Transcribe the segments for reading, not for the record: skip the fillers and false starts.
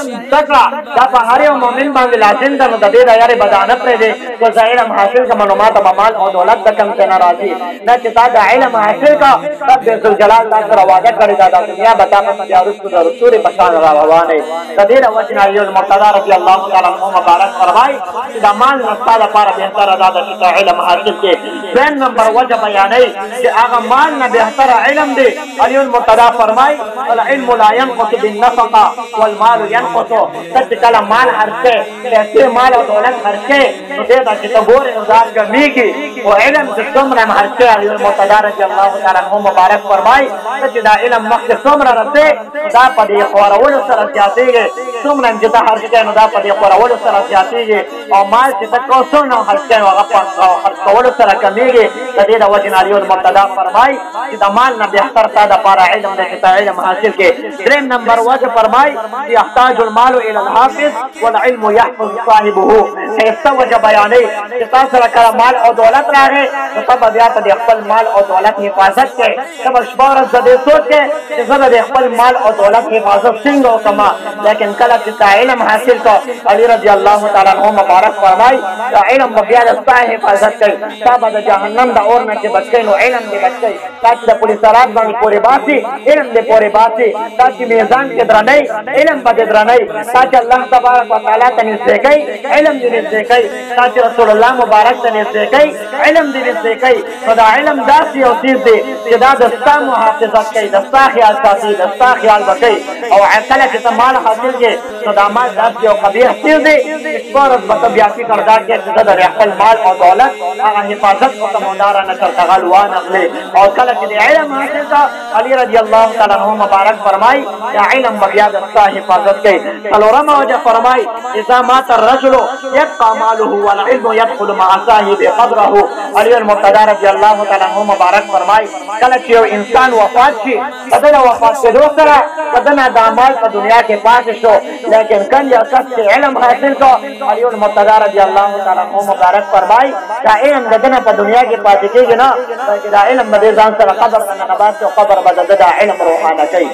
زده کړه دا په هر یو مؤمن باندې لازم ده، نو د دې د یارې به دا نه پرېږدې که زه علم حاصل کړم نو ما ته به مال او دولت د کم څه نه راځي. نه، چې تا د علم حاصل کړه، رب ذوالجلال تا سره وعده کړې ده، دا دنیا به تا پسې بیا وروسته د ستوري په شان را روانه. د دې د وجې نه علی المرتضی رضی الله تعالی عنه مبارک فرمایي چې د مال نه ستا لپاره بهتره دا ده چې ته علم حاصل کړې. دویم نمبر وجه بیانوي چې هغه مال نه بهتره علم دی. علی المرتضی فرمایي العلم لا ينقص بالنفقه والمال ينقص. ته چې کله مال خرڅ کړې، پیسې مال او دولت خرڅ کړې، نو دې ته چې ته ګورې نو دا کمېږي، خو علم چې څومره هم خرڅ کړې، علی المرتضی رضی الله تعالی عنه مبارک فرمایي ته چې دا علم مخکې څومره رسې دا په دې خورولو سره زیاتېږي، څومره هم چې ته خرڅ کړې نو دا په دې خورولو سره زیاتېږي، او مال چې ته څومره هم خرڅ کړې نو هغه په خرڅ کولو سره کمېږي. د دې د وجې نه علی المرتضی فرمایي چې د مال نه بهتر تا دپاره علم دی چې ته علم حاصل کړې. دریم نمبر وجه فرمایي چې یحتاج المال الى الحافظ والعلم يحفظ صاحبه. ښایسته وجه بیانوي چې تا سره کله مال او دولت راغی نو ته به بیا په دې خپل مال او دولت حفاظت کوې، ته به شپه ورځ د دې سوچ کوې چې زه د دې خپل مال او دولت حفاظت څنګه وکړم. لیکن کله چې تا علم حاصل کړ، علی رضی الله تعالی عنه مبارک فرمایي دا علم به بیا د ستا حفاظت کوي، تا به د جهنم د اور نه چې بچ کوي نو علم دې بچ کوي، تا چې د پولیس رات باندې پورې باسي علم دې پورې باسي، تا چې میزان کې درنی علم به دې درنی، تا چې الله تبارک وتعالی ته نږدې کوي علم دې نږدې کوي، تا چې رسول الله مبارک ته نږدې کوي علم دې نږدې کوي. نو دا علم داسې یو څیز دی چې دا د ستا محافظت کوي، د ستا خیال ساتي، د ستا خیال به کوي. او کله چې ته مال حاصل کړې نو دا مال داسې یو قبیح څیز دی چې شپه ورځ به ته بیا فکر دا کوې چې زه د خپل مال او دولت هغه حفاظت وکړم او دا رانه چېرته غل وانخلي. او کله چې د علم حاصل کړه، علی رضی الله تعالی عنه مبارک فرمایي دا علم به بیا د ستا حفاظت کوي. څلورمه وجه فرمایي اذا مات الرجل يبقى ماله والعلم يدخل مع صاحب قبره. علی المرتضی رضی الله تعالی عنه مبارک فرمایي کله چې یو انسان وفات شي، په ده د وفات کېدو سره په ده نه دا مال په دنیا کې پاتې شو، لیکن کوم یو کس چې علم حاصل کړ، علی المرتضی رضی الله تعالی عنه مبارک فرمایي دا علم د ده نه په دنیا کې پاتې کېږي نه، بلکې دا علم به دې ځان سره قبر ته ننباسي او قبر به د ده دا علم روښانه کوي.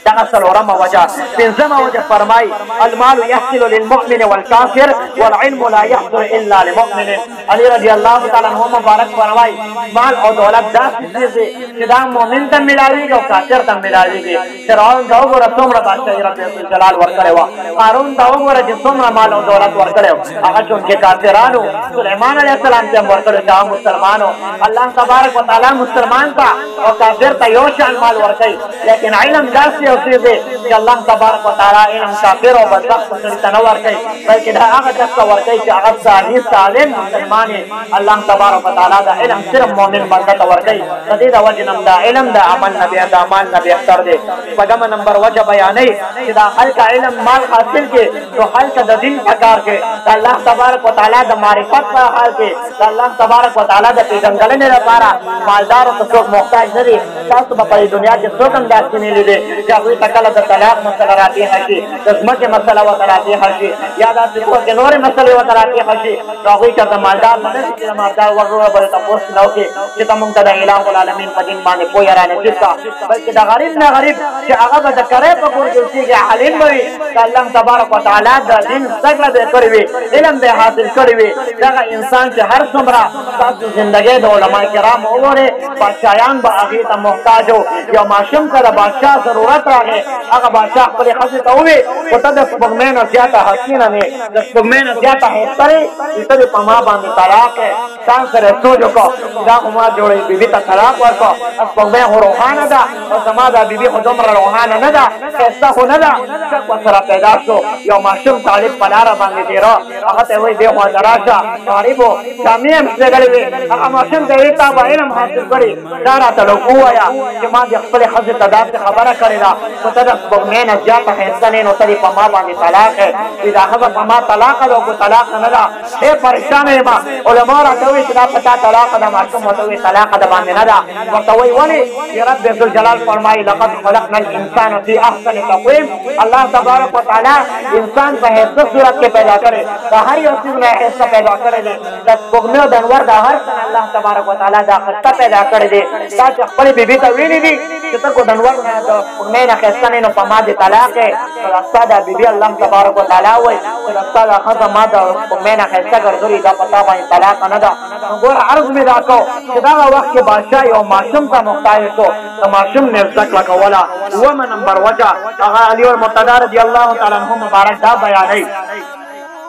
دغه څلورمه وجه. پنځمه وجه فرمایي المال يحصل للمؤمن والكافر والعلم لا يحصل الا لمؤمن. علی رضی الله تعالی عنه مبارک فرمایي مال او دولت داسې څیز دی چې دا مؤمن ته ملاویږي او کافر ته ملاویږي. فرعون ته وګوره څومره بادشاهي رب جلال ورکړې وه، قارون ته وګوره چې څومره مال او دولت ورکړی و، هغه چونکې کافرانو، سلیمان علیه السلام ته هم ورکړی چې هغه مسلمانو. الله تبارک وتعالی مسلمان ته او کافر ته یو شان مال ورکوي، لیکن علم داسې یو څیز دی چې الله تبارک وتعالی علم کافر او بدبخت سړي ته نه ورکوي، بلکې دا هغه کس ته ورکوي چې هغه صحیح سالم مسلمان وي. الله تبارک وتعالی دا علم صرف مؤمن بنده ته ورکوي. د دې د وجې نه دا علم د عمل نه د مال نه بهتر دی. شپږمه نمبر وجه بیانوي چې دا خلک علم مال حاصل کړي نو خلک د دین په کار کې د الله تبارک وتعالی د معرفت په حال کې د الله تبارک وتعالی د پېژندګلنې لپاره مالدارو ته څوک محتاج نه دي. تاسو به په دې دنیا کې څوک هم داسې نه لیدی چې هغوی ته کله د طلاق مسله راپېښه شي، د ځمکې مسله ورته راپېښه شي، یا داسې کور کې نورې مسلې ورته راپېښه شي، نو هغوی چېرته مالدار نه دي چې د مالدار وروره به تپوس نه وکړي چې ته مونږ ته د اله العالمین په دین باندې پوهه را نصیب کړه، بلکې د غریب نه غریب چې هغه به د کرۍ په کور کې اوسېږي عالم به وي، د الله تبارک وتعالی د دین زده کړه به یې کړې وي، علم به یې حاصل کړی وي. دغه انسان چې هر څومره ستاسو زندګۍ د علما کرامو وګورئ، بادشاهان به هغې ته محتاج وو. یو ماشوم ته د بادشاه ضرورت راغی، هغه بادشاه خپلې ښځې ته وویل خو ته د سپوږمۍ نه زیاته حسینه نه، د سپوږمۍ نه زیاته ښایسته یې، چې ته دې په ما باندې طلاق یې. ځان سره سوچ وکړه دا خو ما جوړې بیبي ته طلاق ورکړ، سپوږمۍ خو روښانه ده او زما دا بیبي خو دومره روښانه نه ده، ښایسته خو نه ده. شک ورسره پیدا شو. یو ماشوم طالب په لاره باندې تېره، هغه ته یې وایي دې خوا ته راشه، غریب و، جامې یې هم شلېدلې وې. هغه ماشوم ته یې تا به علم حاصل کړي، دا راته لږ ووایه چې ما دې خپلې ښځې ته داسې خبره کړې ده، خو ته د سپوږمۍ نه زیاته ښایسته نه یې، نو ته دې په ما باندې طلاق یې. چې دا ښځه په ما طلاقه ده او که طلاقه نه ده، ډېر پریشانه یم. علما راته وایي چې دا په تا طلاقه ده، ماشوم ورته وایي طلاقه ده باندې نه ده. ورته وایي ولې؟ چې رب ذوالجلال فرمایي لقد خلقنا الانسان فی احسن تقویم. الله تبارک وتعالی انسان په ښایسته صورت کې پیدا کړی، د هر یو څیز نه ښایسته پیدا کړی دی، د سپوږمۍ او د انور د هر څه نه الله تبارک وتعالی دا ښایسته پیدا کړی دی. تا چې خپلې بیبي ته ویلي دي چې ته کو د انور نه د سپوږمۍ سپوږمۍ نه ښایسته نه، نو په ما دې طلاق یې. نو دا ستا دا بیبي، الله تبارک وتعالی وایي چې دا ستا دا ښځه ما د سپوږمۍ نه ښایسته ګرځولې، دا په تا باندې طلاق نه ده. نو ګوره، عرض مې دا کو چې دغه وخت کې بادشاه یو ماشوم ته محتاج شو، د ماشوم نه زده کړه کوله. اوومه نمبر وجه، هغه علی المرتضی رضی الله تعالی عنہ مبارک دا بیانوي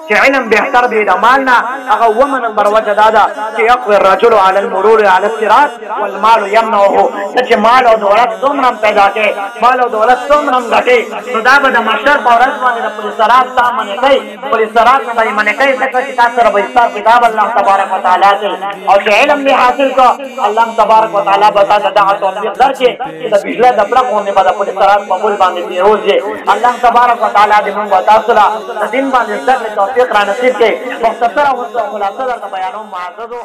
چې علم بهتر دی د مال نه. هغه اوومه نمبر وجه دا ده چې يقوي الرجل على المرور على الصراط والمال يمنعه. چې مال او دولت څومره پیدا کې، مال او دولت څومره ګټي، نو دا به د محشر په ورځ باندې د پولیس صراط تا منې کوي، پولیس صراط نه به منې کوي، ځکه چې تاسو سره به حساب کتاب الله تبارک وتعالی کوي. او چې علم دې حاصل کړ، الله تبارک وتعالی به تاسو دغه توفیق درکړي چې د بجلی د پړق غوندې به د پولیس صراط په پل باندې تېروځي. الله تبارک وتعالی دې موږ تاسو له د دین باندې زده کړې توفیق را نصیب کړي. مختصره او خلاصه درته بیانوم معززو.